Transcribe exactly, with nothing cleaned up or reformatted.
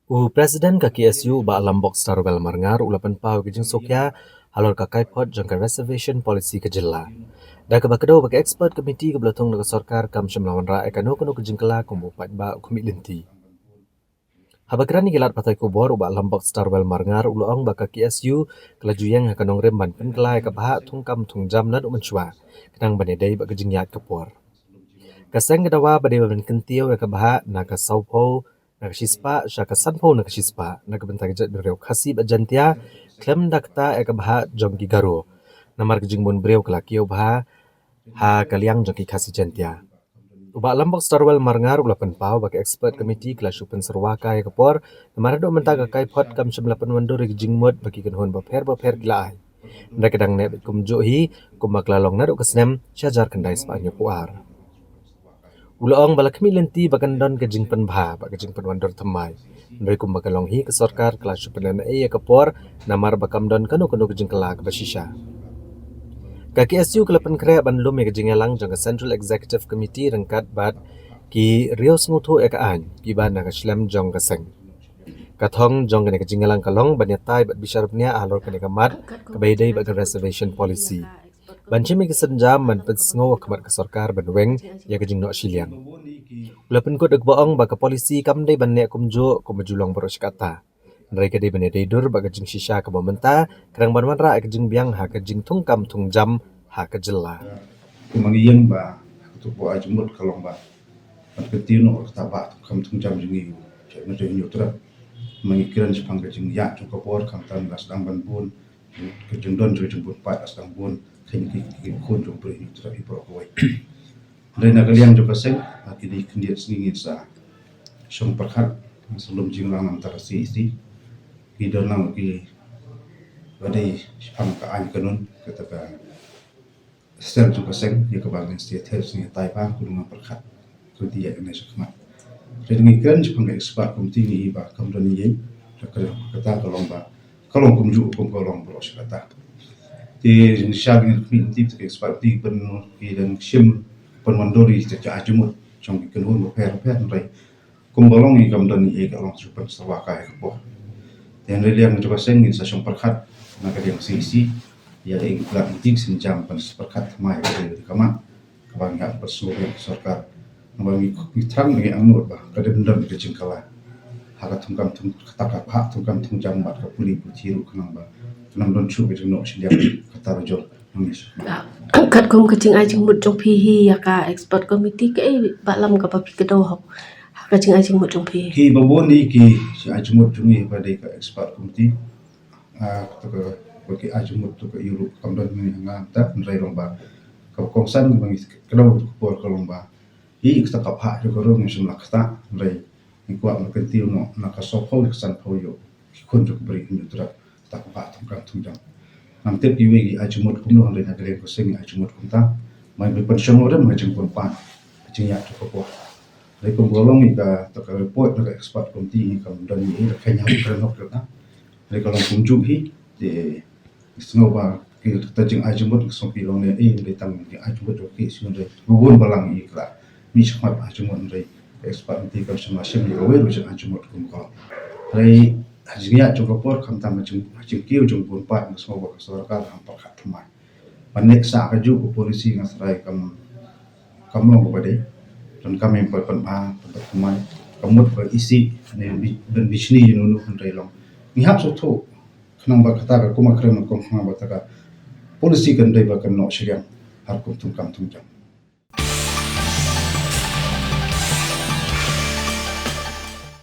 U President ka K S U, Bah Lambok Starwell Marngar, u la pynpaw ïa ka jingsngewsih halor ka kaiphod jong ka reservation policy ka jylla. Da kaba kdew ba ka expert committee kaba la thung na ka sorkar kam shym la wanrah ïa kano kano ka jingkylla kum u paidbah u khmih lynti. Haba kren ïa ki lad pathai khubor, u Bah Lambok Starwell Marngar u la ong ba ka K S U ka la ju ïeng ha ka nongrim ban pynkylla ïa ka bhah thungkam thungjam naduh mynshuwa, khnang ban ïadei bad ka jingïaid ka por. Ka seng ka dawa ba dei ban kyntiew ïa ka bhah na ka sawphew na ka shispah sha ka sanphew na ka shispah na ka bynta ka jaitbynriew Khasi bad Jaintia, khlem da kata ïa ka bhah jong ki Garo, namar ka jingbun briew ka la kiew bha ha ka liang jong ki Khasi Jaintia. U Bah Lambok Starwell Marngar u la pynpaw ba ka expert committee ka la shu pynsyrwa kai ïa ka por, namar haduh mynta ka kaiphod kam shym la pynwandur ïa ki jingmut ba ki kynhun bapher bapher ki la ai. Hynrei ka dang neh beit kumjuh hi, kumba ka la long naduh ka snem shi hajar khyndai spah hynñiewphew ar. U la ong ba la khmih lynti ba kan don ka jingpynbha bad ka jingpynwandur thymmai. Hynrei kumba ka long hi, ka sorkar ka la shu pynlehnohei ïa ka por, namar ba kam don kano kano ka jingkylla kaba shisha. Ka K S U ka la pynkhreh ban lum ïa ka jingïalang jong ka Central Executive Committee ryngkat bad ki riewsngewthuh ïa ka aiñ kiba na ka shlem jong ka seng. Ka thong jong kane ka jingïalang ka long ban ïatai bad bishar bniah halor kane ka mat kaba ïadei bad ka reservation policy, ban shim ïa ki sienjam ban pynsngew ha khmat ka sorkar ban weng ïa ka jingnoh shiliang. U la pynkut da kaba ong ba ka policy kam dei ban neh kumjuh kumba ju long baroh shi katta, hynrei ka dei ban ïadei dur bad ka jingshisha kaba mynta, khnang ban wanrah ïa ka jingbiang ha ka jingthungkam thungjam ha ka jylla. Kumba ngi ïeng ba ha kato ka por, ai jingmut ka long ba ban kyntiew noh ïa kata ka bhah thungkam thungjam jong ngi, jong ngi, jong ngi u Hynñiewtrep. Kumba ngi kren shaphang ka jingïaid jong ka por, khamtam la sdang ban bun ka jingdon jong ka jingbun paid, la sdang bun, khein ki, ki khun jong u briew Hynñiewtrep hi baroh kawei. Hynrei na ka liang jong ka seng, ha kine ki khyndiat sngi ngin sa shong pyrkhat, ngin sa lum jingïalang na ka bynta ka C E C. Ki don lang kiba dei shaphang ka aiñ kanun, kata ka sel jong ka seng, ïa kaba ngin sa ïather, ngin ïatai bha, kumno ngin pyrkhat, kumno ïa kane shakhmat. Hynrei ngi kren shaphang ka expert committee, ngi i ba kam don ei ei, da ka, kata ka long ba ka long kumjuh kum ka long baroh shi katta. Te shisha ngi khmih lynti ba ka expert committee pyn, ki dang shim, pynwandur ïa kita ki ai jingmut jong ki kynhun bapher bapher, hynrei kumba long ngi kam don ei ei, ka long shu pynsyrwa kai ïa ka por. Te na ka liang jong ka seng ngin sa shong pyrkhat na ka liang C E C, ïa ka, ïa ka lynti ka sienjam pynsyrwa pyrkhat thymmai ka dei ka mat, kaba ngi hap ban sngewthuh ïa ka sorkar. Namar ngi, ngi thrang, ngi angnud ba ka dei ban don ka jingkylla ha ka thungkam thung, kata ka bhah thungkam thungjam bad ka pule puthi ruh, khnang ba kan ym don shuh ka jingnoh shiliang kata ruh jong ngi. Ah, katkum ka jingai jingmut jong phi hi ïa ka expert committee, kaei, Bah Lam, kaba phi kdew ha ka jingai jingmut jong phi? Kiba bun hi ki jingai jingmut jong ngi ba dei ka expert committee. Ah, kata ka, ba ki ai jingmut, to ka ïa ruh kam don ngi ha nga mynta, hynrei long ba kaba kongsan kaba ngi kdew ha ka por ka long ba hi kata ka bhah jong ka Garo ngim shym la ktah, hynrei ngi kwah ban kyntiew noh na ka sawphew ïa ka sanphew ïa ki khun jong u briew Hynñiewtrep, kata ka bhah thungkam thungjam. Ngam tip kiwei ki ai jingmut kumno, hynrei na ka liang ka seng ngi ai jingmut kumta. Ba ngin pynshong nongrim ha ka jingbun paid, ha ka jingïaid jong ka por. Hynrei kumba long ïa kata ka report na ka expert committee, ngi kam don ei ei, da kheiñ hok, kren hok, kata. Hynrei ka long kumjuh hi, te sngew ba kita ki jingai jingmut, sngew ki long ne ei, hynrei tang ki ai jingmut jong ki, sngew dei bun bha lang ïa ka la mih shakhmat ai jingmut, hynrei expert committee kam shym la shim ïa kawei ruh jingai jingmut kum ka. Hynrei ha jingïaid jong ka por, khamtam ha jing, ha jingkiew jong bun paid, sngew ba ka sorkar kam pyrkhat thymmai. Ban leh sah kajuh ka policy, nga tharai kam, kam long kaba dei. Donkam ban pynbha, pynbha thymmai, kam mut ba isih ne bi, ban bishni ïa uno uno, hynrei long ngi hap sngewthuh, khnang ba kata ka, kumba kren nyngkong, khnang ba kata ka policy kan dei ba kan noh shiliang ha rukom thungkam thungjam.